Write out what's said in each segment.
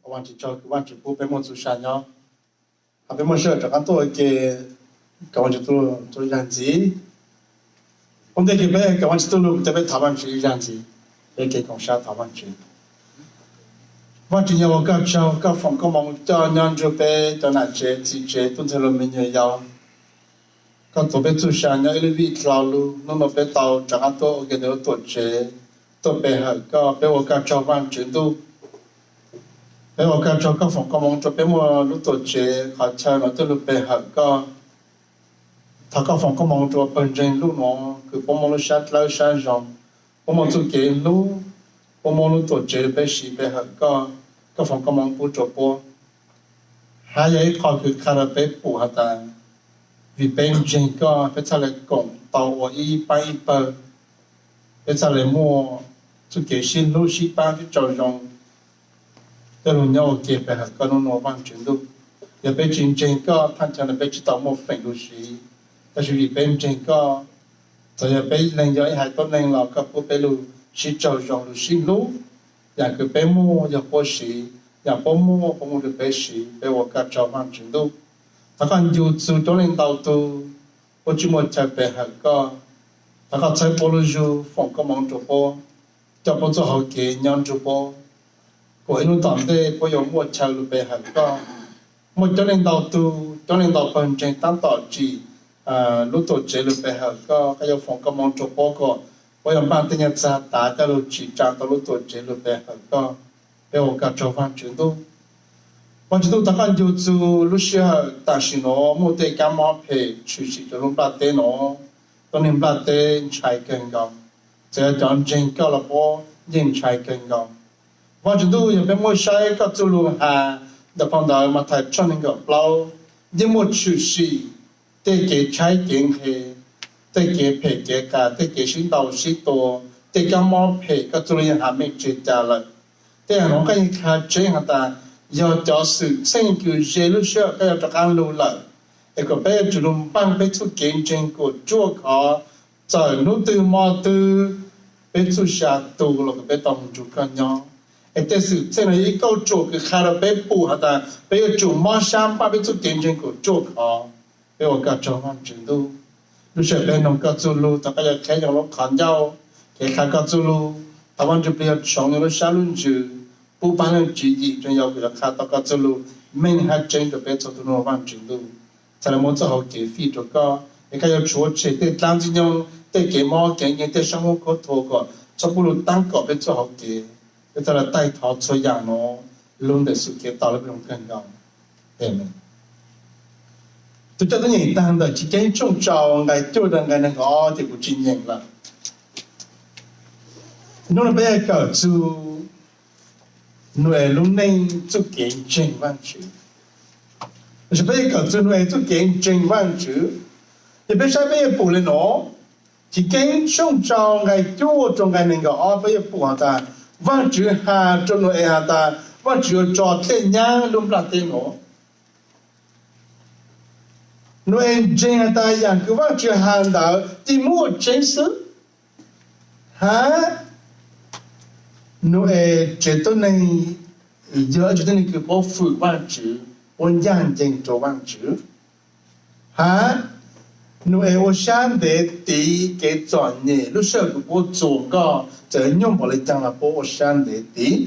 Ua Vajtswv tsaug kws Vajtswv pub peb muaj txuj sa nyob, hab peb muaj sij hawm rov qab tuaj ua ke, kom Vajtswv tuaj ua zag ntxiv. Ua ntej kws peb kom Vajtswv tuaj lug, kuv coj peb thov Vajtswv ib zag ntxiv, peb kev koom sab thov Vajtswv. Vajtswv, nyuam qhuav koj tsaug koj foom koob moov coj nyob nrug peb cov nam tsev txiv tsev tub ntxhais lug me nyuam yaus. Koj tuav peb txuj sa nyob ib lub vij dlau lug, hnub no peb tau rov qab tuaj ua ke ntawm lub tuam tsev, tuaj pe hawm koj, peb ua koj tsaug Vajtswv ntuj. Peb ua koj tsaug koj foom koob moov rua peb muaj lub tuam tsev qhov chaw no tuaj lug pe hawm koj. Thov koj foom koob moov rua pawg ntseeg lub nuav kws puab muaj lub sab dlawb sab zoo, puab muaj txuj kev hlub, puab muaj lub tuam tsev peb siv pe hawm koj, koj foom koob moov pub rua puab. Hab yog ib qho kws qha rua peb pum has tas, vim peb ntseeg koj peb txhaj le koom tau ua ib paab ib pawg, peb txhaj le muaj txuj kev sib hlub sib paab sib tsaug zoo, coj lug nyob ua ke pe hawm koj nub nua Vajtswv ntuj. Yog peb tsi ntseeg koj, thaaj chaw no peb tsi tau muaj feem lug siv, tab sis vim peb ntseeg koj, txawm yog peb leeg yog ib haiv tuab neeg los koj pub peb lug sib tsaug zoo lug sib hlub, yaam kws peb muaj yog puab siv, yaam puab muaj puab muab rua peb siv, peb ua koj tsaug Vajtswv ntuj. Thov koj ncu txug cov neeg ntau tug puab tsi muaj chaw pe hawm koj, thov koj txhawb puab lub zug foom koob moov rua puab, coj puab txuj hauv kev nyob nrug puab, kuas ib hnub tom ntej puab yuav muaj chaw lug pe hawm koj. Muaj coob leej ntau tug, coob leej ntau pawg ntseeg taab tom tsim lub tuam tsev lug pe hawm koj, koj yuav foom koob moov rua puab kom puab yuav npaj tej nyaj txag tav coj lug tsim tsaa tau lub tuam tsev lug pe hawm koj. Peb ua koj tsaug Vajtswv ntuj. Vajtswv ntuj, thov koj ncu txug lub sij hawm tam sim nuav muaj tej kab mob phem tshwm sim rua lub nplaj teb nuav. Tuab neeg nplaj teb ntshai kawg nkaus, txawm yog cov ntseeg koj los puab yeej ntshai kawg nkaus. Vajtswv ntuj, yog peb muab saib koj txuj lug has ntawm phau ntawv Mathais tshooj neeg nkaum plaub, yeej muaj tshwm sim tej kev tshaib kev nqhis, tej kev phem kev qas, tej kev sib ntaus sib tua, tej kab mob phem, koj txuj lug yeej has meej tseg ca lawm. Tej yam nuav koj yeej qha tseeb has tas yog cov xwm txheej kws ze lub sij hawm koj yuav rov qaab lug lawm, es kom peb yuav tsum lug npaaj peb txuj kev ntseeg kuas ruaj khov, txawm hnub twg mo twg peb txuj sa tu los kom peb tau moog nrug koj nyob. Es tej xwm txheej nuav yog ib kauj ruam kws qha rua peb pum has tas peb yuav tsum mob sab npaaj peb txuj kev ntseeg kuas ruaj khov. Peb ua koj tsaug Vajtswv ntuj. Lub sij hawm peb noog koj txuj lug, thov koj yuav qheb yoo lub qhov ncauj, kev qha koj txuj lug. Thov Vajtswv Plig yuav tshoov yug lub sab lub ntsws, pub paab leej tswv yim tseem yog kuas yuav qha tau koj txuj lug meej hab tseeb rua peb txhua tug nua Vajtswv ntuj. Txhad le muab txuj hauv kev fij rua koj, es koj yuav tshuav tshem tej dlaab ntxwg nyoog, tej kev mob kev nkeeg, tej saab huab khuab thua kom txhob pub lug taab kom peb txuj hauv kev. Peb txhad le taij thov txhua yaam nuav lug ntawm Yexus Khetos lub npe zoo kawg nkaus. Amees. Tug coj tuab nyeem taag ntawm Chiv Keeb tshooj rau nqai cuaj rua nqai neeg nkaum ob ces kuv tsis nyeem lawm. Nub nua peb yuav kawm txug Nau-es lub neej txuj kev ntseeg Vaajtswv. Tab sis peb yuav kawm txug Nau-es txuj kev ntseeg Vaajtswv, yog peb saib peb yuav pum le nuav. Chiv Keeb tshooj rau nqai cuaj rua nqai neeg nkaum ob peb yuav pum has tas, Vaajtswv has rua Nau-es has tas Vaajtswv yuav tso dlej nyaab lub nplaj teb nuav. Nau-es ntseeg has tas yaam kws Vaajtswv has ntawd yeej muaj tseeb xwb. Hab Nau-es tsev tuab neeg yog ib tsev tuab neeg kws puab fwm Vaajtswv, puab ncaaj nceeg rua Vaajtswv. Hab Nau-es ua sab ntev tiv kev txom nyem lub sij hawm kws puab txuas nkoj, txawm nyuaj npaum le caag los puab ua sab ntev tiv.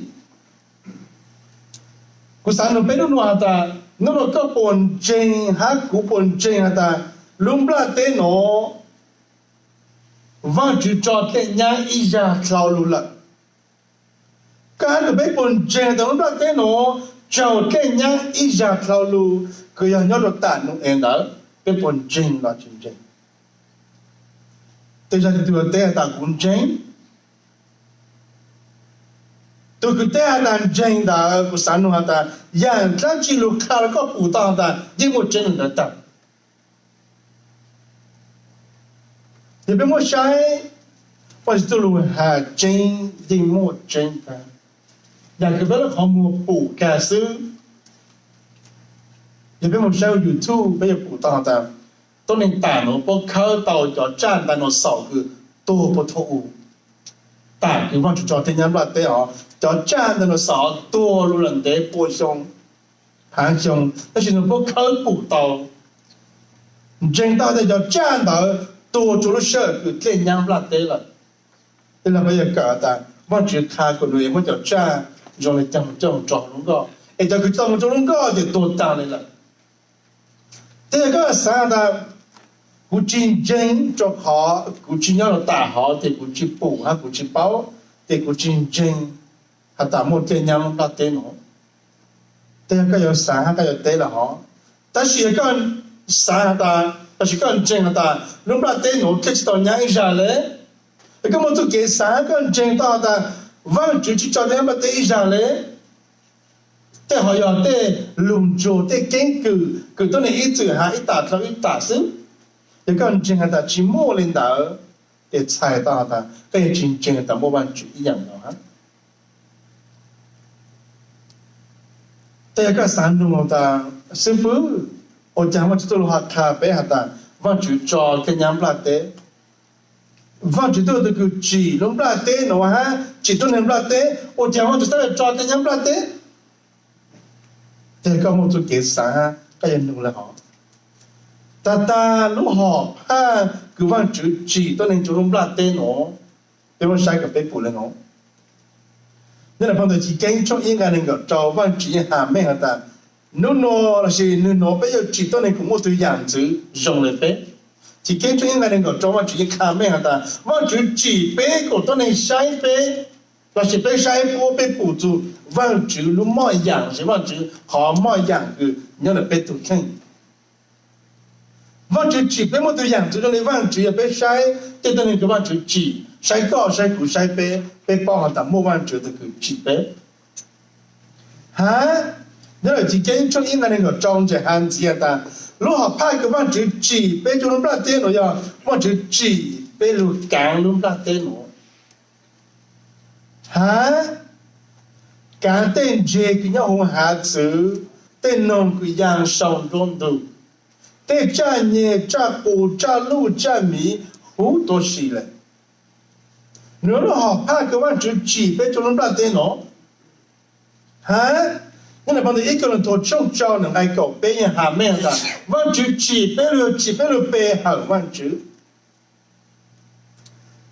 Kuv xaav nug peb nub nua has tas, nub nua koj puas ntseeg hab kuv puas ntseeg has tas lub nplaj teb nuav Vaajtswv tso dlej nyaab ib zag dlhau lug lawm? Koj hab kuv peb puas ntseeg tas lub nplaj teb nuav raug dlej nyaab ib zag dlhau lug kws yog nyob rua tam Nau-es ntawd? Peb puas ntseeg los tsis ntseeg? Tej zag tug teb has tas kuv ntseeg. Tug kws teb has tas ntseeg ntawd kuv xaav nug has tas, yaam dlaab tsi lug qha rua koj pum tau has tas yeej muaj tseeb le ntawd tag? Yog peb muab saib, Vaajtswv txuj lug has tseeb yeej muaj tseeb tag. Yaam kws peb lub qhov muag pum kag xwb. Yog peb moog saib ua YouTube peb yuav pum tau has tas, tuab neeg tam nuav puab khawb tau cov tsaj dinosaur kws tuag puag thaum u, tam kws Vaajtswv tso dlej nyaab nplaj teb os. Cov tsaj ntawd nws xav tuag lug lawm ntev pua xyoo, haav xyoo, tab sis nws puab khawb pum tau, ntseeg tau tias cov tsaj ntawd tuag rua lub sij hawm kws dlej nyab nplaj teb lawm. Tej laug peb yuav kawm tas Vaajtswv qha kuas nws yuav muab cov tsaj zoo le caag coj moog rua lub nkoj, es cov kws tsis tau moog rua lub nkoj ces tuag taag le lawm. Tej yog koj xaav tas kuv tsis ntseeg rua qhov kuv tsis nyob rua tam hov ces kuv tsis pum hab kuv tsis paub, ces kuv tsis ntseeg has tas muaj dlej nyab lub nplaj teb nuav. Tej yog koj yuav xaav hab koj yuav teb lawm hov. Tab sis yog koj xaav has tas, tab sis koj ntseeg has tas lub nplaj teb nuav dlej tsis tau nyab ib zag le, yog koj muaj txuj kev xaav hab koj ntseeg tau has tas Vaajtswv tsis tso dlej nyab nplaj teb ib zag le, tej hov yog tej lug ntsuag tej keeb kwm kws tuab neeg ib txwm has ib tam dlhau ib tam xwb. Yog koj ntseeg has tas tsis muaj le ntawd, ces txhais tau has tas koj yeej tsis ntseeg has tas muaj Vaajtswv ib yaam nkaus hab. Tej yog koj xaav nug tas, xib fwb, ua caag Vaajtswv txuj lug has qha peb has tas Vaajtswv tso dlej nyab nplaj teb? Vaajtswv twb yog tug kws tsim lub nplaj teb nuav hab tsim tuab neeg nplaj teb, ua caag Vaajtswv tab tom tso dlej nyab nplaj teb? Tej koj muaj txuj kev xaav hab koj yuav nug le hov. Tag tag lub hom phaj kws Vaajtswv tsim tuab neeg rua lub nplaj teb nuav, peb muab saib kom peb pum le nuav. Nyob le phau ntawv Chiv Keeb tshooj ib nqai neeg nkaum rau, Vaajtswv yeej has meej has tas, nub nuav lossis nwg nuav peb yuav tsim tuab neeg kuas muaj tug yaam ntxwv zoo le peb. Chiv Keeb tshooj ib nqai neeg nkaum rau, Vaajtswv yeej qha meej has tas Vaajtswv tsim peb kuas tuab neeg saib peb, lossis peb saib puab, peb pum txug Vaajtswv lub moj yaam lossis Vaajtswv qhov moj yaam kws nyob ntawm peb tug kheej. Vaajtswv tsim peb muaj tug yaam ntxwv zoo le Vaajtswv, yog peb saib tej tuab neeg kws Vaajtswv tsim, saib koj saib kuv saib peb, peb paub has tas muaj Vaajtswv tug kws tsim peb. Hab nyob le Chiv Keeb tshooj ib nqai neeg nkaum rau ntawm has ntxiv has tas, lub hom phaj kws Vaajtswv tsim peb rua lub nplaj teb nuav yog Vaajtswv tsim peb lug kaav lub nplaj teb nuav, hab kaav tej ntseg kws nyob huv hav txwv, tej noog kws yaa sau nruab ntug, tej tsaj nyeg, tsaj qus, tsaj luj, tsaj miv huv tuab si le. Nwg lub hom phaj kws Vaajtswv tsim peb rua lub nplaj teb nuav. Hab nyob le phau ntawv ib Kauleethaus tshooj rau nqai kaum peb yeej has meej has tas Vaajtswv tsim peb lug, tsim peb lug pe hawm Vaajtswv.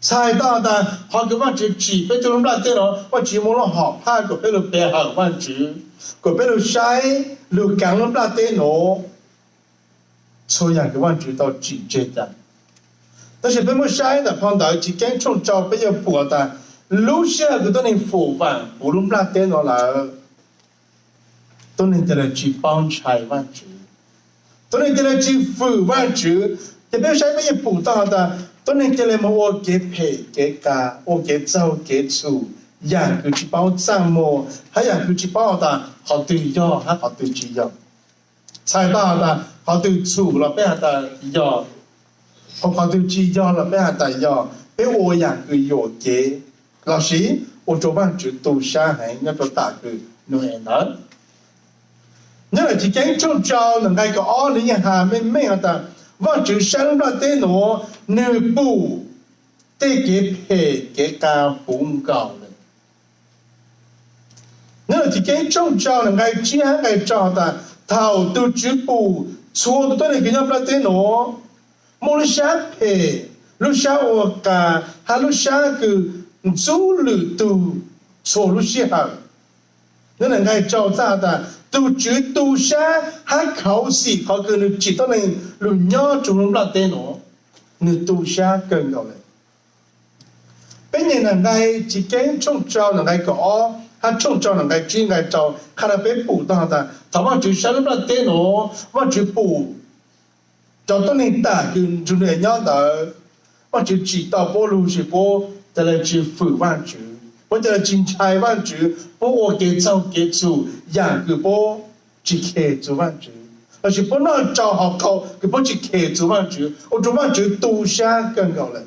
Txhais tau has tas qhov kws Vaajtswv tsim peb rua lub nplaj teb nuav, Vaajtswv muaj lub hom phaj kuas peb lug pe hawm Vaajtswv, kuas peb lug saib, lug kaav lub nplaj teb nuav, txhua yaam kws Vaajtswv tau tsim tseg tas. Tab sis peb muab saib ntawm phau ntawv Chiv Keeb tshooj rau peb yuav pum tas, lub sij hawm kws tuab neeg fum vaam puv lub nplaj teb nuav lawm, tuab neeg ca le tsi paub ntshai Vaajtswv, tuab neeg ca le tsi fwm Vaajtswv. Ces peb saib peb yuav pum tau has tas tuab neeg ca le moog ua kev phem kev qas, ua kev txaug kev txhum, yaam kws tsi paub txaj muag hab yaam kws tsi paub has tas qhov twg yog hab qhov twg tsi yog. Txhais tau has tas qhov twg txhum los peb has tas yog, qhov twg tsi yog los peb has tas yog. Peb ua yaam kws yuam kev lossis ua rua Vaajtswv tu sab heev nyob rua tam kws nws es ntawd. Nyob le Chiv Keeb tshooj rau nqai kaum ob nws yeej has meej meej has tas, Vaajtswv saib lub nplaj teb nuav, nwg pum tej kev phem kev qas puv nkaus le. Nyob le Chiv Keeb tshooj rau nqai tsib hab nqai rau has tas, thaum tug Tswv pum txhua tus tuab neeg kws nyob nplaj teb nuav, muaj lub sab phem, lub sab ua qas hab lub sab kws ntxub lwm tug txhua lub sij hawm. Nyob le nqai rau txhais has tas, tug Tswv tu sab hab khuv xim qhov kws nwg tsim tuab neeg lug nyob rua lub nplaj teb nuav, nwg tu sab kawg nkaus le. Peb nyeem nqai Chiv Keeb tshooj rau nqai kaum ob hab tshooj rau nqai tsib nqai rau qha rau peb pum tau has tas, thaum Vaajtswv saib lub nplaj teb nuav, Vaajtswv pum cov tuab neeg tam kws nrug nwg nyob ntawd, Vaajtswv tsim tau puab lug sis puab ca le tsi fwm Vaajtswv, puab ca le tsi ntshai Vaajtswv, puab ua kev txaug kev txhum yaam kws puab tsi khes txug Vaajtswv, lossis puab noj tsau haus qau kws puab tsi khes txug Vaajtswv, ua rua Vaajtswv tu sab kawg nkaus le.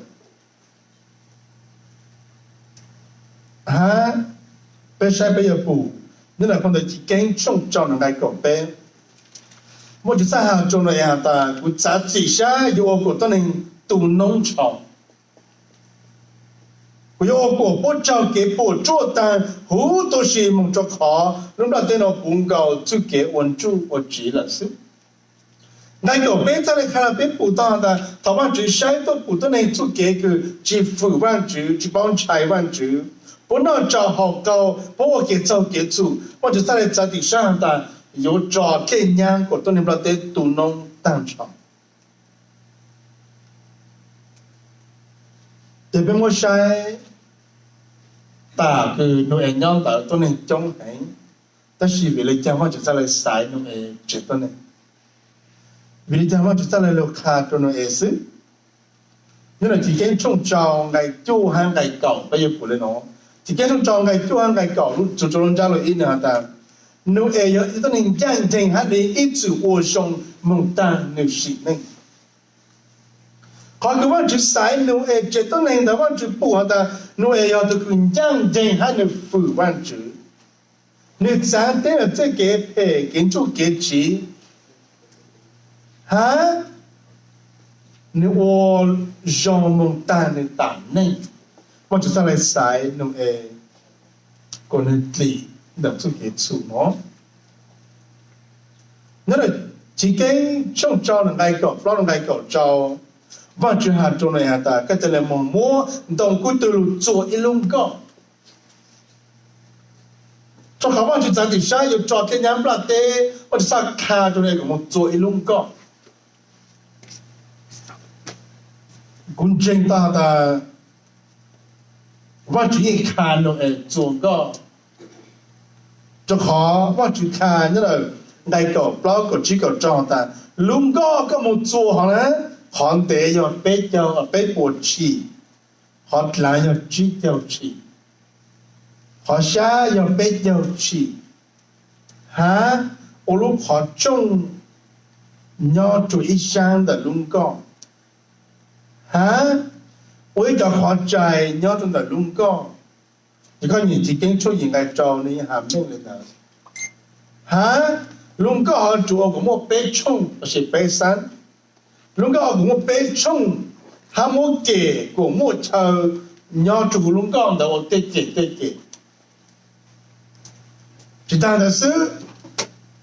Hab peb saib peb yuav pum, nyob le phau ntawv Chiv Keeb tshooj rau nqai kaum peb, muaj tsi txhaj has rua nws has tas, kuv txav txim sab yuav ua kuas tuab neeg tu noob ntshaus. Kuv yuav ua kom puab raug kev puam tsuaj taag huv tuab si moog rua qhov lub nplaj teb nuav puv nkaus txuj kev ua nruj ua tsiv lawm xwb. Nqai kaum peb txhaj le qha rua peb pum tau has tas thaum Vaajtswv saib tuaj pum tuab neeg txuj kev kws tsi fwm Vaajtswv, tsi paub ntshai Vaajtswv, puab noj tsau haus qaug, puab ua kev txaug kev txhum, Vaajtswv txhaj le txav tim sab has tas yuav tso dlej nyaab kuas tuab neeg nplaj teb tu noob taag nrho. Ces peb muab saib tas kws Nau-es nyob ntawd tuab neeg coob heev, tab sis vim le caag Vaajtswv txhaj le xaiv Nau-es tseg tuab neeg? Vim le caag Vaajtswv txhaj le lug qha rua Nau-es xwb? Nyob ntawm Chiv Keeb tshooj rau nqai cuaj hab nqai kaum peb yuav pum le nuav. Chiv Keeb tshooj rau nqai cuaj hab nqai kaum txug rua lub ntsab lug ib nwg has tas, Nau-es yog ib tuab neeg ncaaj nceeg hab nwg ib txwm ua zoo moog taag nwg sim neej. Qhov kws Vaajtswv xaiv Nau-es tseg tuab neeg ntawd Vaajtswv pum has tas Nau-es yog tug kws ncaaj nceeg hab nwg fwm Vaajtswv. Nwg txaav teb lug txuj kev phem kev ntsuj kev tsiv hab nwg ua zoo moog taag nwg taam neej. Vaajtswv txhaj le xaiv Nau-es kuas nwg dlim ntawm txuj kev txhum nuav. Nyob ntawm Chiv Keeb tshooj rau nqai kaum plaub nqai kaum rau, Vaajtswv has rua Nau-es has tas koj ca le moog muab ntoo kub twg lug txua ib lub nkoj. Rua qhov Vaajtswv txav tim sab yuav tso dlej nyaab nplaj teb, Vaajtswv txhaj qha rua Nau-es kuas moog txua ib lub nkoj. Kuv ntseeg tau has tas Vaajtswv yeej qha Nau-es txua nkoj, rua qhov Vaajtswv qha nyob ntawm nqai kaum plaub kaum tsib kaum rau tas lub nkoj koj moog txua hov na, qhov ntev yog peb caug peb puas tshim, qhov dlaav yog tsib caug tshim, qhov xyab yog peb caug tshim, hab ua lub qhov tsooj nyob rua ib sab ntawm lub nkoj, hab ua ib cov qhov rais nyob rua ntawm lub nkoj. Yog koj nyeem Chiv Keeb tshooj yim nqai rau nwg yeej has meej le ntawd. Hab lub nkoj ho tsuas ua kuas muaj peb tshooj lossis peb xab. Lub nkoj ho kuas muaj peb tshooj, hab muab kem kuas muaj chaw nyob rua huv lub nkoj ntawd ua tej ceg tej ceg. Tsis taag ntawd xwb,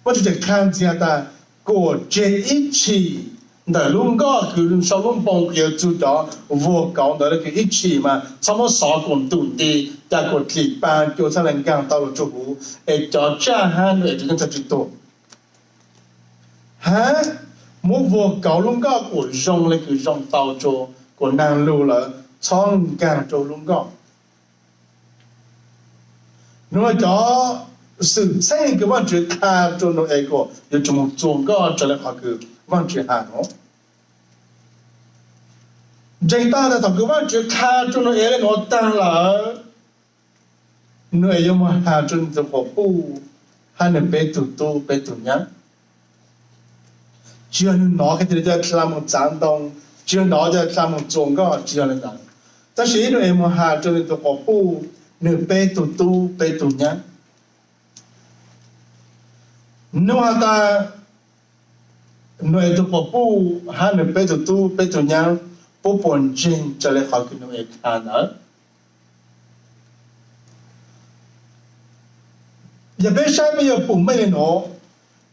Vaajtswv tseem qha ntxiv has tas kuas tseg ib tshim ntawm lub nkoj kws sau lub npoo kws yuav txug cov vuag kauv ntawd le kws ib tshim mas txhob muab xov kuas ntum nti, ca kuas dlim paa cua txhaj le nkaag tau lug rua huv, es cov tsaj hab Nau-es tug txhaj tsi tuag. Hab muab vuag kauv lub nkoj kuas zoo le kws zoo tau rua kuas naag lug lawm txhob nkaag rua huv lub nkoj. Nuav cov xwm txheej kws Vaajtswv qha rua Nau-es kuas yuav tsum moog txua nkoj raws le qhov kws Vaajtswv has nuav. Ntseeg tau tas thaum kws Vaajtswv qha rua Nau-es le nuav taag lawm, Nau-es yuav moog has rua nwg tug quas puj hab nwg peb tug tub peb tug nyab. Tsis yog nwg nov kiag tas ca le moog txav ntoo, tsis yog nov ca le moog txua nkoj, tsis yog le ntawd. Tab sis Nau-es moog has rua nwg tug quas puj, nwg peb tug tub peb tug nyab. Nug has tas Nau-es tug quas puj hab nwg peb tug tub peb tug nyab, puab puas ntseeg raws le qhov kws Nau-es qha ntawd? Yog peb saib peb yuav pum meej le nuav,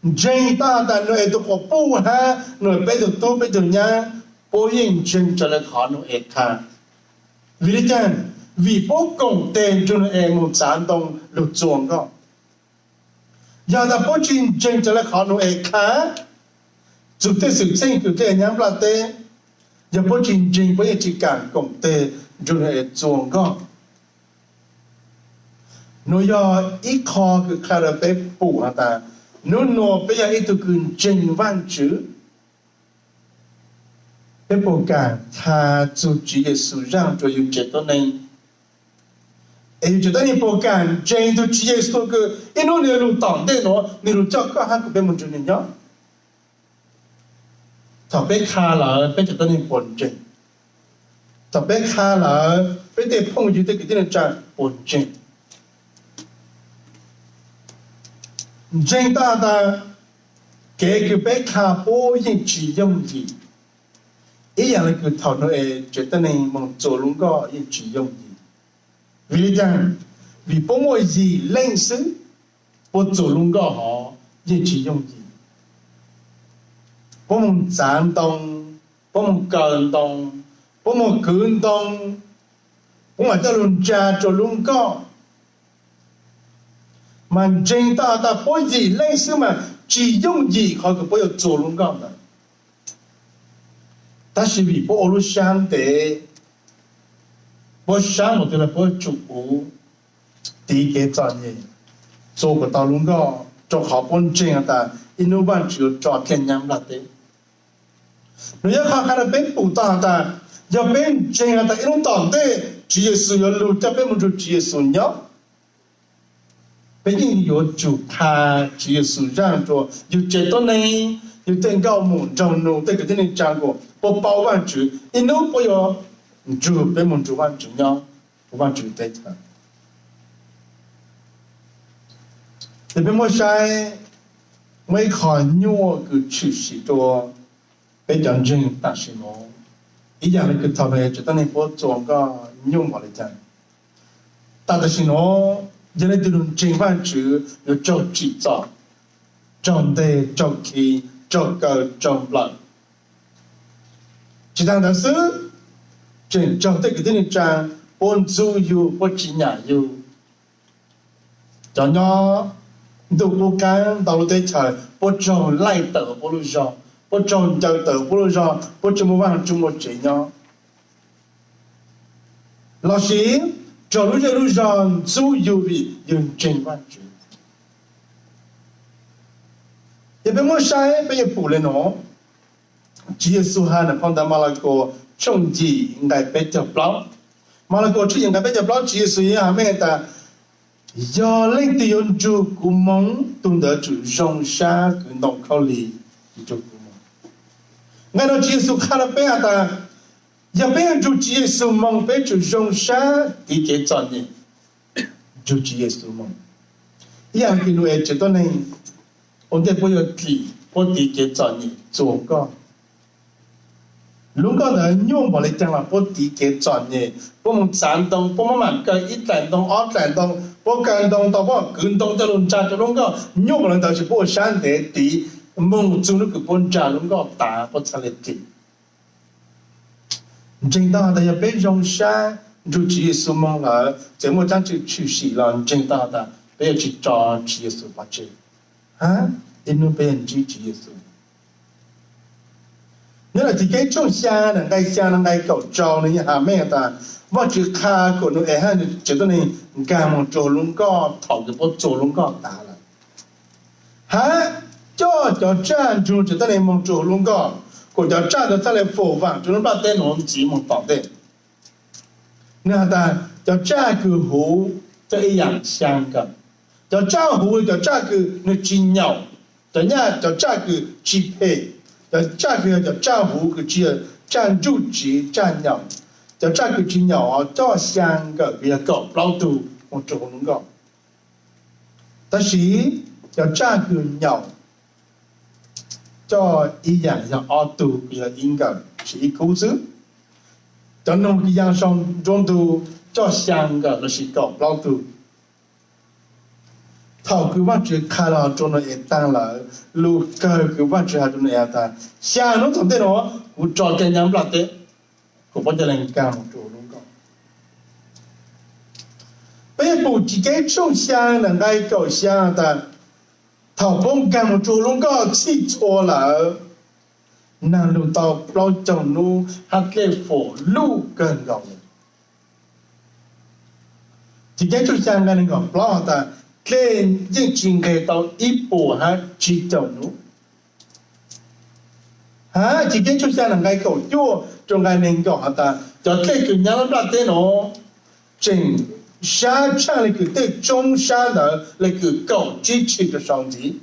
ntseeg tau has tas Nau-es tug quas puj hab Nau-es peb tug tub peb tug nyab, puab yeej ntseeg raws le qhov Nau-es qha. Vim le caag? Vim puab koom teg nrug Nau-es moog txav ntoo lug txua nkoj. Yog tas puab tsi ntseeg raws le qhov Nau-es qha, txug tej xwm txheej kws dlej nyaab nplaj teb, yog puab tsi ntseeg puab yeej tsi kaam koom teg nrug Nau-es txua nkoj. Nuav yog ib qho kws qha rua peb pum has tas nub nuav peb yog ib tug kws ntseeg Vaajtswv, peb puas kaam qha txug Tswv Yexus zaaj rua yug tsev tuab neeg? Es yug tsev tuab neeg puas kaam ntseeg tug Tswv Yexus kws ib nub nwg lug tom ntej nuav nwg lug coj koj hab kuas peb moog nrug nwg nyob? Thaum peb qha lawm peb tsev tuab neeg puas ntseeg? Thaum peb qha lawm peb tej phooj ywg tej kwv tij neej tsa puas ntseeg? Ntseeg tau tas kev kws peb qha puab yeej tsis yooj yim, ib yaam le kws thaum Nau-es tsev tuab neeg moog txua lub nkoj yeej tsis yooj yim. Vim li cas? Vim puab muaj yim leej xwb puab txuas lub nkoj hov yeej tsis yooj yim. Puab moog txav ntoo, puab moog kaw ntoo, puab moog kwv ntoo, puab mam coj lug ntsa rua lub nkoj. Mas ntseeg tau has tas puab yim leej xwb mas tsis yooj yim qhov kws puab yuav txuas lub nkoj ntawd. Tab sis vim puab ua lub sab ntev, puab sab npaum twg los puab yuav tsum tiv kev txom nyem txuas kom tau lub nkoj, rua qhov puab ntseeg has tas ib hnub Vaajtswv yuav tso dlej nyab nplaj teb. Nuav yog qhov qha rua peb pum tau has tas, yog peb ntseeg has tas ib hnub tom ntej Tswv Yexus yuav lug coj peb moog nrug Tswv Yexus nyob, peb yeej yuav tsum qha Tswv Yexus zaaj rua yug tsev tuab neeg, yug tej nkauj mum nraug nug, tej kwv tij neej tsaa kuas puab paub Vaajtswv, ib hnub puab yuav nrug peb moog nrug Vaajtswv nyob, Vaajtswv teb chaws. Ces peb muab saib, muaj ib qho nyuaj kws tshwm sim rua peb cov ntseeg tam sim nuav, ib yaam le kws thaum Tsev Tub Neeg puab txuas nkoj nyuaj npaum le caag. Tam tam sim nuav, yog leej twg lug ntseeg Vaajtswv yuav raug tsim txom, raug nteg, raug khi, raug kaw, raug nplawm. Tsis taag ntawd xwb, tseem raug tej kwv tij neej tsaa puab ntxub yug, puab tsis nyam yug. Cov nyob ntuj qub qaab ntau lub teb chaws puab raug laij tawm puab lub zog, puab raug ncaws tawm puab lub zog, puab tsi muaj vaaj tsi muaj tsev nyob, lossis raug lub zej lub zog ntxub yug vim yug ntseeg Vaajtswv. Yog peb muab saib peb yuav pum le nuav, Tswv Yexus has nwg phau ntawv Malakaus tshooj yim nqai peb caug plaub. Malakaus tshooj yim nqai peb caug plaub Tswv Yexus yog has meej tas, yog leej twg yuav nrug kuv moog, tug ntawd tsum zoo sab kwv ntoo khaub lig nrug kuv moog. Nqai nuav Tswv Yexus qha rua peb has tas, yog peb yuav nrug Tswv Yexus moog peb tsum zoo sab tiv kev txom nyem nrug Tswv Yexus moog. Ib yaam le kws Nau-es tsev tuab neeg, ua ntej puab yuav dlim puab tiv kev txom nyem txuas nkoj. Lub nkoj ntawd nyuaj npaum le caag los puab tiv kev txom nyem, puab moog txav ntoo, puab muab mam kaw ib dlaim ntoo ob dlaim ntoo, puab kaw ntoo tau puab kwv ntoo coj lug ntsa rua lub nkoj, nyuaj npaum le ntawd tsis puab ua sab ntev tiv moog txug hnub kws puab ntsa lub nkoj tas puab txhaj le dlim. Ntseeg tau has tas yog peb zoo sab nrug Tswv Yexus moog lawm, txawm muaj dlaab tsi tshwm sim los ntseeg tau has tas peb yuav tsis tso Tswv Yexus pov tseg, hab ib hnub peb yuav ntsib Tswv Yexus. Nyob rua Chivkeeb tshooj xyaa nqai xyaa nqai kaum rau nwg has meej has tas, Vaajtswv qha kuas Nau-es hab nwg tsev tuab neeg nkaag moog rua huv lub nkoj thaum kws puab txuas lub nkoj tas lawm, hab coj cov tsaj nrug tsev tuab neeg moog rua huv lub nkoj, kuas cov tsaj ntawd txhaj le foom vaam rua lub nplaj teb nuav ntxiv moog tom ntej. Nwg has tas cov tsaj kws huv coj ib yaam xyaa nkawm. Cov tsaj huv cov tsaj kws nwg tsi nyaum, cov nyaj cov tsaj kws tsi phem, cov tsaj kws yog cov tsaj huv kws tsi yog tsaj ntsuj tsiv tsaj nyaum. Cov tsaj kws tsi nyaum coj xyaa nkawm kws yog kaum plaub tug moog rua huv lub nkoj. Tab sis cov tsaj kws nyaum coj ib yaam yog ob tug kws yog ib nkawm, tsi ib khub xwb. Cov noog kws yaa sau nruab ntug coj xyaa nkawm lossis kaum plaub tug. Thaum kws Vaajtswv qha los rua Nau-es taag lawm, lug kawg kws Vaajtswv has rua Nau-es has tas, xyaa hnub tom ntej nuav kuv tso dlej nyab nplaj teb, kuas puab ca le nkaag moog rua huv lub nkoj. Peb yuav pum Chivkeeb tshooj xyaa nqai kaum xyaa tas, thaum puab nkaag moog rua huv lub nkoj txhij txhua lawm, naag lug tau plaub caug nub hab dlej foom luj kawg nkaus lawm. Chivkeeb tshooj xyaa nqai neeg nkaum plaub has tas, dlej yeej tsi nqeg tau ib puas hab tsib caug nub. Hab Chivkeeb tshooj xyaa nqai kaum cuaj rua nqai neeg nkaum has tas, cov dlej kws nyab lub nplaj teb nuav tseem sab tshaaj le kws tej tsoob sab ntawd le kws kaum tsib tshim rua sau ntxiv.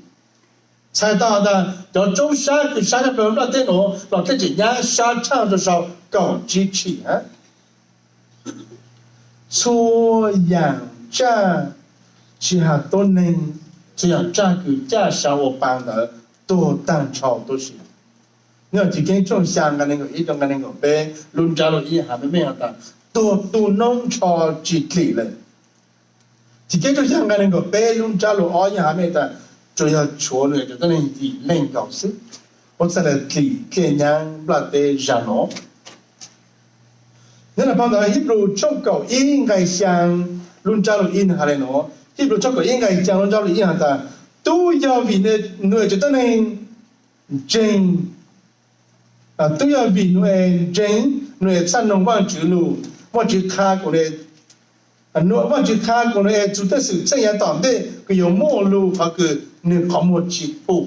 Txhais tau has tas cov tsoob sab kws sab sab plawg nplaj teb nuav los dlej tseem nyab sab tshaaj rua sau kaum tsib tshim hab. Txhua yaam tsaj, tsi has tuab neeg, txhua yaam tsaj kws caj sa ua paa ntawd tuag taag nrho tuab si. Nyob Chivkeeb tshooj xyaa nqai neeg nkaum ib rua nqai neeg nkaum peb, lub nrab lug ib has meej meej has tas, tuag tu noob nrho tsis dlim lawm. Chivkeeb tshooj xya nqai nees nkaum peb lub ntsab lus ob yeej has meej tas tsuas yog tshuav nws cov tuab neeg yim leej nkaus xwb, puab txhaj le dlim dlej nyaab nplaj teb zag no. Nyob rau phau ntawv Hib Rus tshooj kaum ib nqai xyaa lub ntsab lus ib nws has le nuav, Hib Rus tshooj kaum ib nqai xyaa lub ntsab lus ib has tas, tub yog vim nws cov tuab neeg ntseeg, tub yog vim nws es ntseeg, nws es txhaj noog Vaajtswv lug, Vaajtswv qha kuas, Vaajtswv qha kuas nws es txug tej xwm txheej yav tom ntej kws yuav muaj lug qhov kws nws qhov muag tsis pum.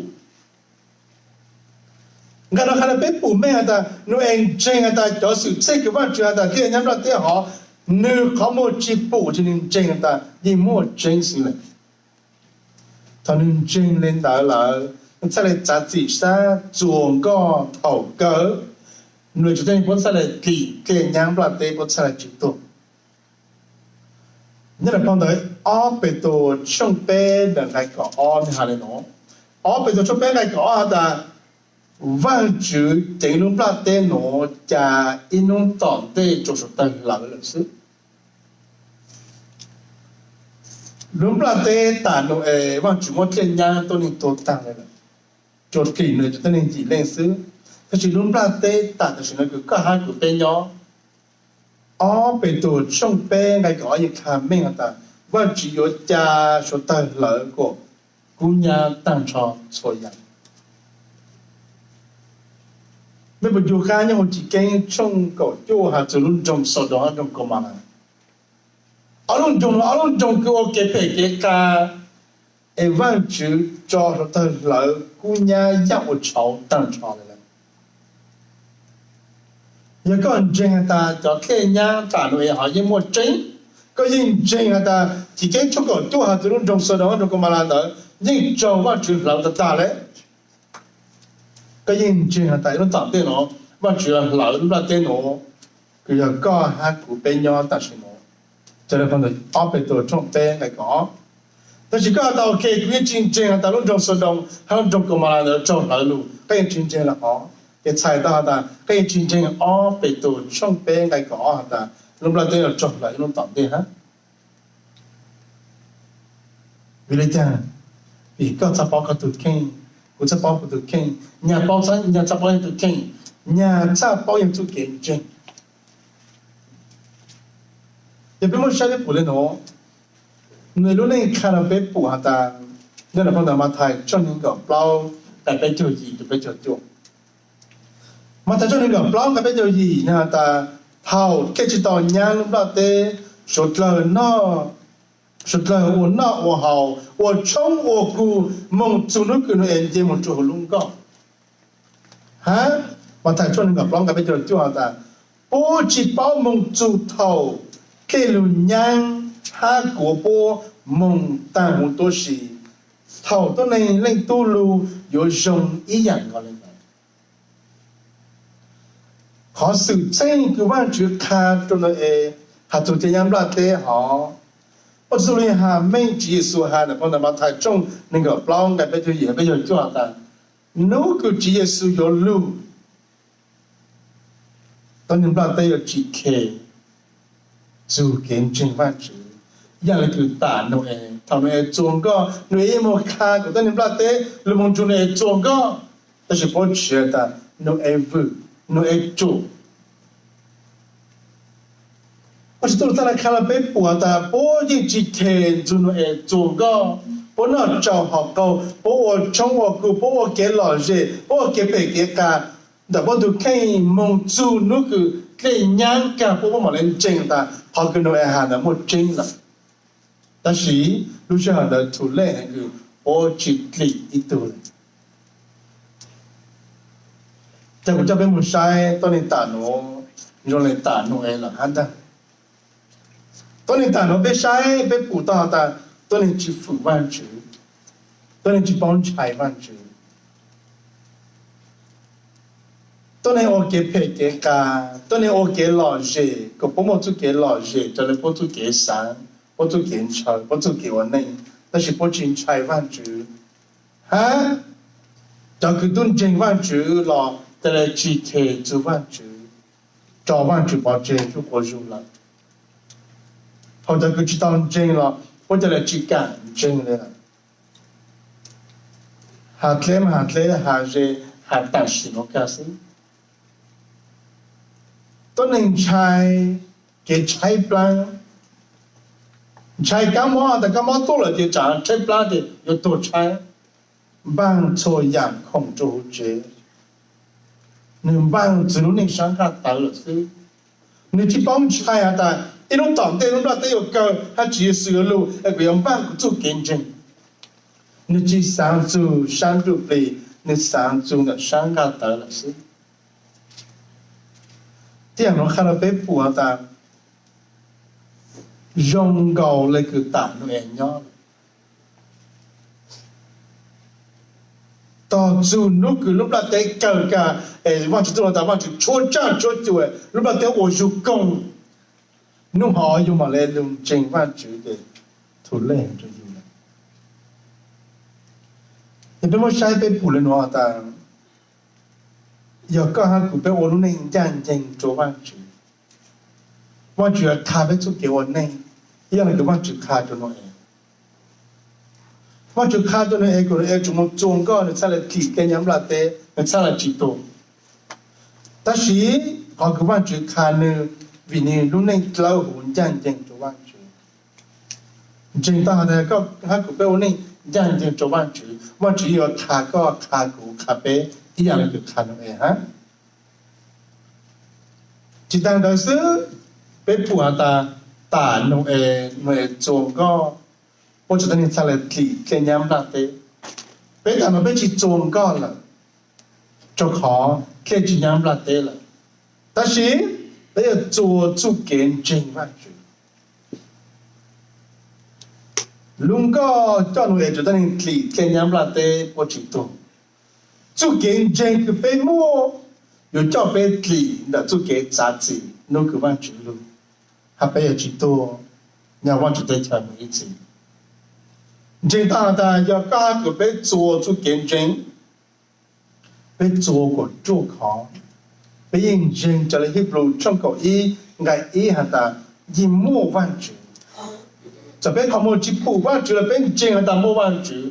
Nqai no has le peb pum meej has tas nws es ntseeg has tas cov xwm txheej kws Vaajtswv has tas dlej nyaab nplaj teb hov, nws qhov muag tsis pum ces nws ntseeg has tas yeej muaj tseeb xwb lawm. Thaum nws ntseeg le ntawd lawm, nws txhaj le txav txim sab txuas nkoj thaum kawg, nws tsis teej puab txhaj le dlim dlej nyaab nplaj teb puab txhaj le tsis tuag. Nyob rau phau ntawv Ob Petus tshooj peb nqai kaum ob nws has le nuav, Ob Petus tshooj peb nqai kaum ob has tas, Vaajtswv ceev lub nplaj teb nuav ca ib nub tom ntej rua suav dlawg hlawv lawm xwb. Lub nplaj teb tam nuav es Vaajtswv muab dlej nyaab tuab neeg tua taag le lawm, tsuas dlim nws cov tuab neeg yim leej xwb, tab sis lub nplaj teb tam tam sim nuav kws koj hab kuv peb nyob, Ob Petus tshooj peb nqai kaum ob yeej qha meej has tas Vaajtswv yuav ca suav dlawg hlawv kuas kub nyab taag nrho txhua yam. Mej puas ncu qab nyob huv Chivkeeb tshooj kaum cuaj has txug lub nroog Xaudoos hab nroog Kaumaulees? Ob lub nroog nuav, ob lub nroog kws ua kev phem kev qha es Vaajtswv tso suav dlawg hlawv kub nyab yaj ua tshauv taag nrho le lawm. Yog koj ntseeg has tas cov dlej nyaab tam nuav es hov yeej muaj tseeb, koj yeej ntseeg has tas Chivkeeb tshooj kaum cuaj has txug lub nroog Xaudoos hab nroog Kaumaulees ntawd yeej raug Vaajtswv hlawv tag tag le, koj yeej ntseeg has tas ib nub tom ntej nuav Vaajtswv yuav hlawv lub nplaj teb nuav kws yog koj hab kuv peb nyob tam sim nuav. Ca le phau ntawv Ob Petus tshooj peb nqai kaum ob. Tab sis koj has tas ok, kuv yeej tsis ntseeg has tas lub nroog Xaudoos hab lub nroog Kaumaulees ntawd raug hlawv lug, koj yeej tsis ntseeg le hov. Ces txhais tau has tas koj yeej tsis ntseeg Ob Petus tshooj peb nqai kaum ob has tas lub nplaj teb yuav raug hlawv ib nub tom ntej hab. Vim le caag? Vim koj txhaj paub koj tug kheej, kuv txhaj paub kuv tug kheej, nyag paub, nyag txhaj paub yog tug kheej, nyag txhaj paub yog txuj kev ntseeg. Yog peb muab saib peb pum le nuav, nws lub neej qha rua peb pum has tas, nyob rua phau ntawv Mathais tshooj neeg nkaum plaub nqai peb caug yim rua peb caug cuaj. Mathais tshooj neeg nkaum plaub nqai peb caug yim nws has tas, thaum dlej tsis tau nyaab lub nplaj teb, suav dlawg noj, suav dlawg ua noj ua haus, ua tshoob ua kug, moog txug nub kws nws es nce moog rua huv lub nkoj. Hab Mathais tshooj neeg nkaum plaub nqai peb caug cuaj has tas, puab tsis paub moog txug thaum dlej lug nyaab hab kuav puab moog taag huv tuab si, thaum tuab neeg Leej Tub lug yuav zoo ib yaam nkaus le ntawd. Qhov xwm txheej kws Vaajtswv qha rua Nau-es has txug dlej nyaab nplaj teb hov, puab txuj lug has meej Tswv Yexus has ntawm phau ntawv Mathais tshooj neeg nkaum plaub nqai peb caug yim peb caug cuaj has tas, nub kws Tswv Yexus yuav lug, tuab neeg nplaj teb yuav tsim khe txug kev ntseeg Vaajtswv, yam le kws tam Nau-es. Thaum Nau-es txuas nkoj, Nau-es yeej moog qha kuas tuab neeg nplaj teb lug moog nrug Nau-es txuas nkoj, tab sis puab tsis has tas Nau-es vwm, Nau-es tsum. Vaajtswv txuj lug txhaj le qha rua peb pum has tas puab yeej tsim khe txug Nau-es txuas nkoj, puab noj tsaus hom qaug, puab ua tshoob ua kug, puab ua kev lom zem, puab ua kev phem kev qas ntawm puab tug kheej moog txug nub kws dlej nyaab kag puab, puab mam le ntseeg tas qhov kws Nau-es has ntawd muaj tseeb lawm. Tab sis lub sij hawm ntawd thum lej heev kws puab tsis dlim ib tug le. Ces kuv coj peb moog saib tuab neeg tam nuav zoo le tam Nau-es lawm hab ntag. Tuab neeg tam nuav peb saib peb pum tau has tas tuab neeg tsis fwm Vaajtswv, tuab neeg tsis paub ntshai Vaajtswv, tuab neeg ua kev phem kev qas, tuab neeg ua kev lom zem kom puab muaj txuj kev lom zem raws le puab txuj kev xaav, puab txuj kev ntshaw, puab txuj kev ua neej, tab sis puab tsis ntshai Vaajtswv. Hab cov kws tub ntseeg Vaajtswv los ca le tsim khe txug Vaajtswv. tso Vajtswv pov tseg, tsuj quas zug lawm. Thaum cov kws tsis tau ntseeg los puab ca le tsis kam ntseeg le lawm. Has dleb mas has dleb, has ze, has tam sim nuav kag xwb. Tuab neeg ntshai kev tshaib plab, ntshai kab mob, tas kab mob tuaj lawm ces tsam tshaib plab ces yuav tuag tshaib. Npaaj txhua yaam khoom rua huv tsev, nwg npaaj txug lub neej sab nqaj tawv lawm xwb. Nwg tsi paub ntshai has tas ib lub tom ntej lub nplaj teb yuav kawg hab Tswv Yexus yuav lug es kuv yuav npaaj kuv txuj kev ntseeg. Nwg tsi xaav txug sab ntsuj plig, nwg xaav txug ntawm sab nqaj tawv lawm xwb. Tej zaam nuav qha rua peb pum has tas zoo nkaus le kws tam Nau-es nyob. Tog txug nub kws lub nplaj teb kawg kag, Vaajtswv txuj lug tas Vaajtswv tshuab tsaaj tshuab cua, lub nplaj teb ua zug koog, nub hov yug mam le lug ntseeg Vaajtswv ces too late rua yug lawm. Yog peb muab saib peb pum le nuav has tas, yog koj hab kuv peb ua lub neej ncaaj nceeg rua Vaajtswv, Vaajtswv yuav qha peb txuj kev ua neej ib yaam le kws Vaajtswv qha rua Nau-es. Vaajtswv qha rua Nau-es kuas Nau-es tsuas moog txua nkoj, nwg txhaj le dlim dlej nyab nplaj teb, nwg txhaj le tsi tuag. Tab sis qhov kws Vaajtswv qha nwg vim nwg lub neej dlawb huv ncaaj nceeg rua Vaajtswv. Ntseeg tau has tas koj hab kuv peb ua neej ncaaj nceeg rua Vaajtswv, Vaajtswv yuav qha koj, qha kuv, qha peb ib yaam le kws qha Nau-es hab. Tsi taag ntawd xwb, peb pum has tas tam Nau-es, Nau-es txua nkoj, puab tseem tau nwg txhaj le dlim dlej nyab nplaj teb. Peb taag nuav peb tsi txua nkoj lawm, rua qhov dlej tsi nyab nplaj teb lawm, tab sis peb yuav txua txuj kev ntseeg Vaajtswv. Lub nkoj coj Nau-es tseem tau nwg dlim dlej nyab nplaj teb puab tsi tuag. Txuj kev ntseeg kws peb muaj yuav coj peb dlim ntawm txuj kev txav txim nub kws Vaajtswv lug, hab peb yuav tsi tuag nyob Vaajtswv teb chaws mus ib txhis. Ntseeg tau has tas yog koj hab kuv peb txua txuj kev ntseeg, peb txua kuas ruaj khov, peb yeej ntseeg raws le Hebrews tshooj kaum ib nqai ib has tas yeej muaj Vaajtswv. Txawm peb qhov muag tsi pum Vaajtswv los peb ntseeg has tas muaj Vaajtswv,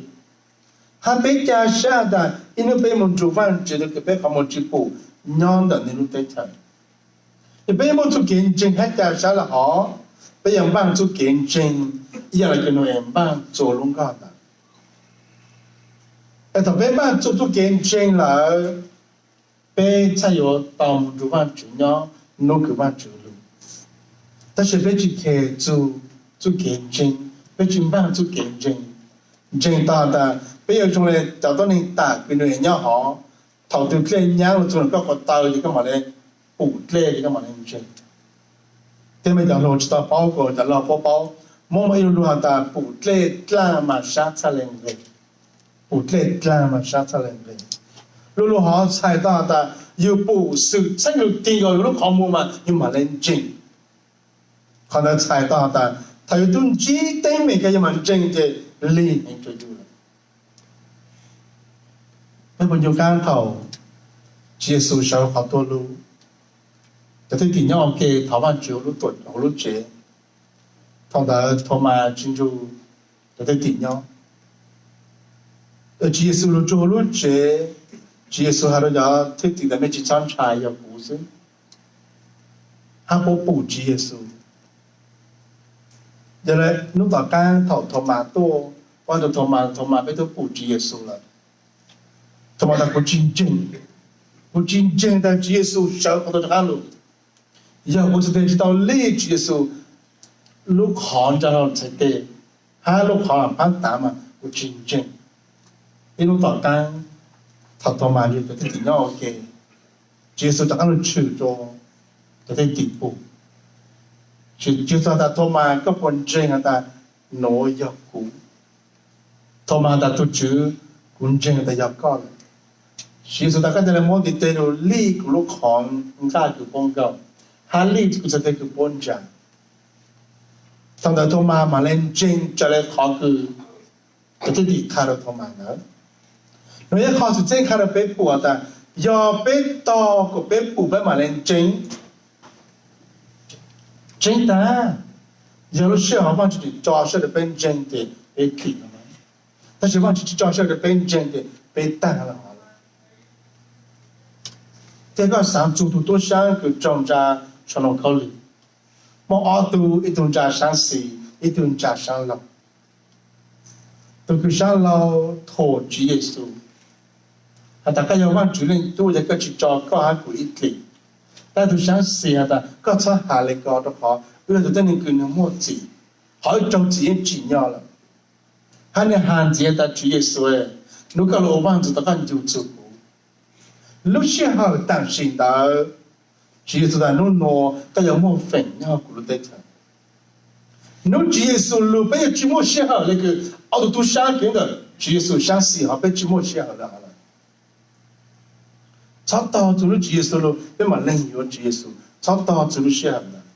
hab peb ca sab has tas ib nub peb moog nrug Vaajtswv tug kws peb qhov muag tsi pum nyob ntawm nwg lub teb chaws. Yog peb muaj txuj kev ntseeg hab ca sab le hov, peb yuav npaaj txuj kev ntseeg ib yaam le kws Nau-es npaaj txua lub nkoj ntawd. Es thaum peb npaaj txua txuj kev ntseeg lawm, peb txhaj yuav tau moog nrug Vaajtswv nyob nub kws Vaajtswv lug. Tab sis peb tsi khes txug txuj kev ntseeg, peb tsi npaaj txuj kev ntseeg. Ntseeg tau has tas peb yuav zoo le cov tuab neeg tam kws Nau-es nyob hov, thaum twg dlej nyab lug txug ntawm koj ko taw ces koj mam le pum dlej ces koj mam le ntseeg. Tej me cov hluas tsi tau paub kuas cov laug puab paub, muab muaj ib lu lug has tas pum dlej dlaaj mas sab txhaj le nqeg. Pum dlej dlaaj mas sab txhaj le nqeg. Lu lug hov txhais tau has tas yug pum xwm txheej lug tig nkaus yug lub qhov muag mas yug mam le ntseeg. Qhov ntawd txhais tau has tas thaum yug tub ntsib teeb meem kag yug mam ntseeg ces lig heev rua yug lawm. Peb puas nco qaab thaum Tswv Yexus sawv qhov tuaj lug, cov thwj tim nyob ua ke thov Vaajtswv hauv lub tsev. Thaum ntawd Thaumas tsi nrug cov thwj tim nyob. Tswv Yexus lug txug hauv lub tsev, Tswv Yexus has rua cov thwj tim tas mej tsi txhob ntshai, yog kuv xwb, hab puab pum Tswv Yexus. Yog le nub tom qaab thaum Thaumas tuaj, puab has rua Thaumas, Thaumas, peb tub pum Tswv Yexus lawm. Thaumas tas kuv tsi ntseeg, kuv tsi ntseeg tas Tswv Yexus sawv qhov tuaj rov qaab lug. Yog kuv txhais tes tsi tau lij Tswv Yexus lub qhov ntsa rau txhais tes hab lub qhov paab tav mas kuv tsi ntseeg. Ib nub tom qaab, thaum Thaumas yog cov thwj tim nyob ua ke, Tswv Yexus rov qaab lug tshwm rua cov thwj tim pum. Tswv Yexus has tas Thaumas, koj puas ntseeg has tas nuav yog kuv? Thaumas tas tug Tswv, kuv ntseeg tas yog koj lawm. Tswv Yexus tas koj ca le muab ntiv tes lug lij kuv lub qhov nqaj kws puab nkaug, hab lij kuv txhais tes kws puab ntsa. Thaum ntawd Thaumas mam le ntseeg raws le qhov kws cov thwj tim qha rua Thaumas ntawd. Nuav yog qhov xwm txheej qha rua peb pum tas yog peb tog kuas peb pum peb mam le ntseeg, Ntseeg tas, yog lub sij hawm Vajtswv tso sij hawm rau peb ntseeg ces peb thim no, tab sis Vajtswv tsis tso sij hawm rau peb ntseeg ces peb tag los hov lawm. Thiab koj xaav txug tug tub saab kws raug ntsa sau ntoo khaub lig, muaj ob tug, ib tug ntsa saab xis, ib tug ntsa saab laug. Tug kws saab laug thuam Tswv Yexus has tas, koj yog Vajtswv Leej Tub, yog koj tsis tso koj hab kuv ib thim. Tab tug saab xis has tas, koj txhob has le ko, rau qhov wb yog tus tuab neeg kws nwg muaj txim, hov wb raug txim yeej tsim nyog lawm. Hab nwg has ntxiv tas, Tswv Yexus, nub koj lug ua Vaajntxwv tau koj ncu txug kuv. Lub sij hawm taam sim ntawd, Tswv Yexus tas, nub nua koj yuav muaj feem nyob kuv lub teb chaws. Nub Tswv Yexus lug peb yuav tsi muaj sij hawm le kws ob tug tub saab kws ntawm Tswv Yexus saab xis hov peb tsi muaj sij hawm le hov lawm. Txhob tog txug nub Tswv Yexus lug peb maam leeg yuav Tswv Yexus, txhob tog txug lub sij hawm ntawd.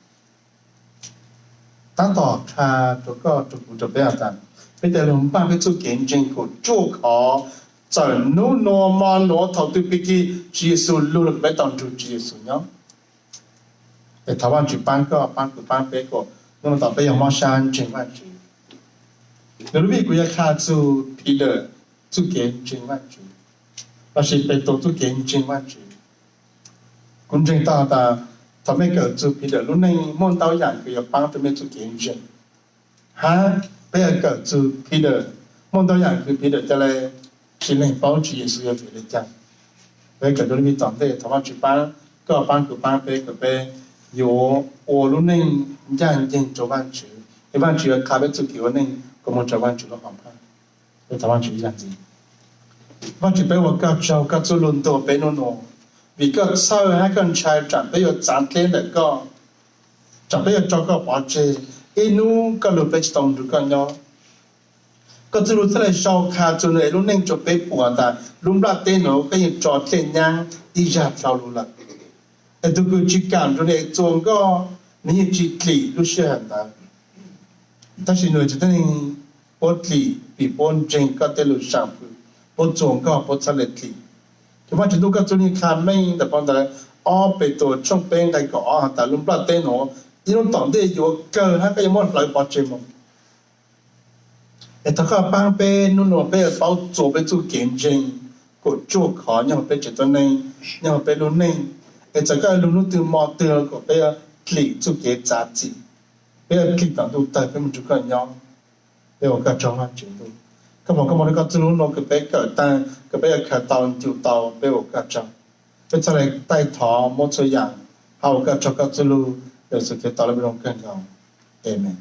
Taab tom qha rua koj rua kuv rua peb has tas, peb txhaj le npaaj peb txuj kev ntseeg kuas tsuaj khov, txawm nub nua mo nuav thaus twg pig kig Tswv Yexus lug lug peb tau nrug Tswv Yexus nyob. Es thov Vaajtswv paab koj paab kuv paab peb kuas nub nua tom peb yuav mob sab ntseeg Vaajtswv. Nwg lub vij kuv yuav qha txug Peter txuj kev ntseeg Vaajtswv, lossis Petus txuj kev ntseeg Vaajtswv. Kuv ntseeg tau tas thaum mej kawm txug Peter lub neej muaj ntau yaam kws yuav paab rua mej txuj kev ntseeg. Hab peb yuav kawm txug Peter, muaj ntau yaam kws Peter ca le tsi leeg paub Tswv Yexus yog vim le caag. Peb kawm txug lub vij tom ntej, thov Vaajtswv paab koj paab kuv paab peb kuas peb yuav ua lub neej ncaaj nceeg rua Vaajtswv, es Vaajtswv yuav qha peb txuj kev ua neej kuas moog rua Vaajtswv lub hom phaj. Thov Vaajtswv ib yaam ntxiv. Vaajtswv, peb ua koj tsaug koj txuj lug ntuas peb nub nua, vim koj txhawj hab koj ntshai tsaam peb yuav txav dleb ntawm koj, tsaam peb yuav tso koj pov tseg, ib nub koj lug peb tsi tau nrug koj nyob. Koj txuj lug txhaj le sau qha txug nwg es lub neej rua peb pum tas lub nplaj teb nuav koj yeej tso dlej nyaab ib zag dlhau lug lawm. Es tug kws tsi kaam nrug nwg es txuas nkoj, nwg yeej tsi dlim lub sij hawm ntawd. Tab sis nwg tsi teb neeg puab dlim vim puab ntseeg koj tej lug saam fwm, puab txuas nkoj puab txhaj le dlim. Ces Vaajtswv ntuj koj txuj lug qha meej ntawm phau ntawv ob Petus tshooj peb nqai kaum ob has tas lub nplaj teb nuav ib nub tom ntej yuav kawg hab koj yuav muab hlawv pov tseg moog. Es thov koj paab peb nub nua peb yuav paub txuas peb txuj kev ntseeg kuas tsuaj khov nyob huv peb tsev tuab neeg, nyob huv peb lub neej. Es txawm koj lug nub twg mo twg kuas peb yuav dlim txuj kev txav txim, peb yuav dlim tom ntuj tawg peb moog nrug koj nyob. Peb ua koj tsaug Vaajtswv ntuj, koj moog koj moog rua koj txuj lug nua kws peb kawm taag kws peb yuav khaws tau ncu tau, peb ua koj tsaug. Peb txhaj le taij thov muab txhua yaam has ua koj tsaug koj txuj lug, Yexus Khetos lub npe zoo kawg nkaus, amees.